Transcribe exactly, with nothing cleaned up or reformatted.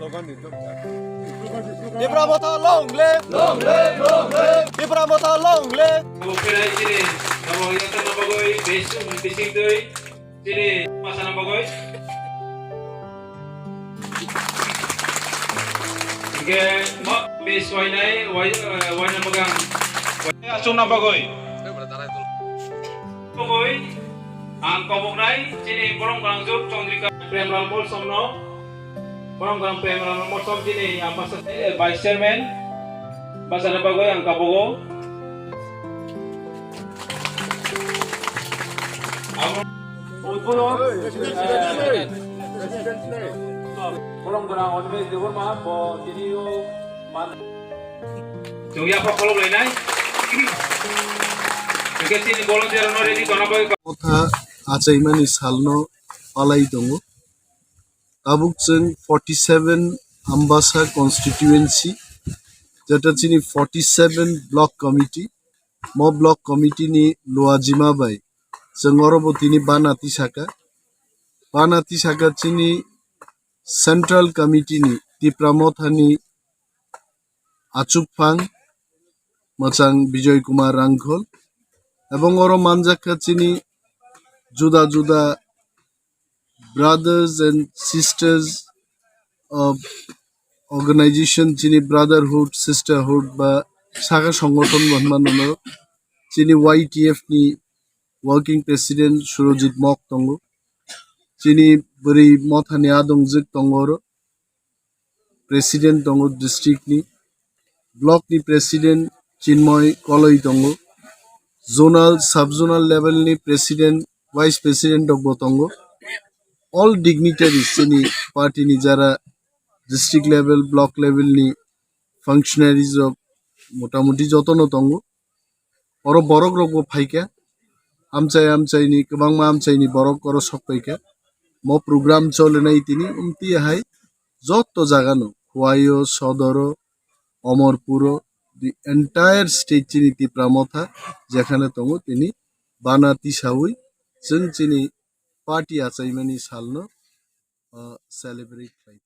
Tipra Motha long live! Long live, long live! Tipra Motha long live! Abo khe chini, abo yata na bagwi, besi, besi doi, chini, masa na bagwi. Hingke, ma, besi wainai, wai, eh, waina bagang. Asung na bagwi. Bagwi, ang koboknai, chini, borong gangjok, Chandrika, Premlal Molsom no. Borong gangjok Premlal Molsom chini, ah, masa, eh, Vice Chairman, masa na bagwi ang kabogo. Abo, eh, borong gangjok Animesh Debbarma, bo chini o man. Chwng yapha khulum lainai. Hingke chini volunteer no ready tona bagwi. Motha achaimani salno palai tongo. Tabuk chwng forty seven Ambasa constituency, jeta chini forty seven block committee, mo block committee ni luajima bai chwng oro bo tini bana tisaka. Bana tisaka chini central committee ni Tipra Motha ni achukphang mwchang Bijoy Kumar Rangkhol, ebong oro manjakha chini juda juda brothers and sisters of organization, chini brotherhood, sisterhood ba saka songothon bo hwnma nono, chini Y T F ni working president Surojit Mok tongo, chini bwrwi mothani adongjwk tongo oro, president tongo district ni, block ni president Chinmoy Koloi tongo, zonal, sub zonal level ni president, vice president rok bo tongo. All dignitaries chini party ni jara district level, block level ni functionaries rok motamuti jotono tongo. Oro borok rok bo phaikha, amchai amchai ni, kwbangma amchai ni borok oro sok paikha. Mo program cholinai tini, umti hai joto jaga no, Khowai o, Sodor o, Omorpur o, the entire state chini Tipra Motha jekhane tongo tini bana tisawi chwng chini party achaimani salno, uh, celebrate khlai.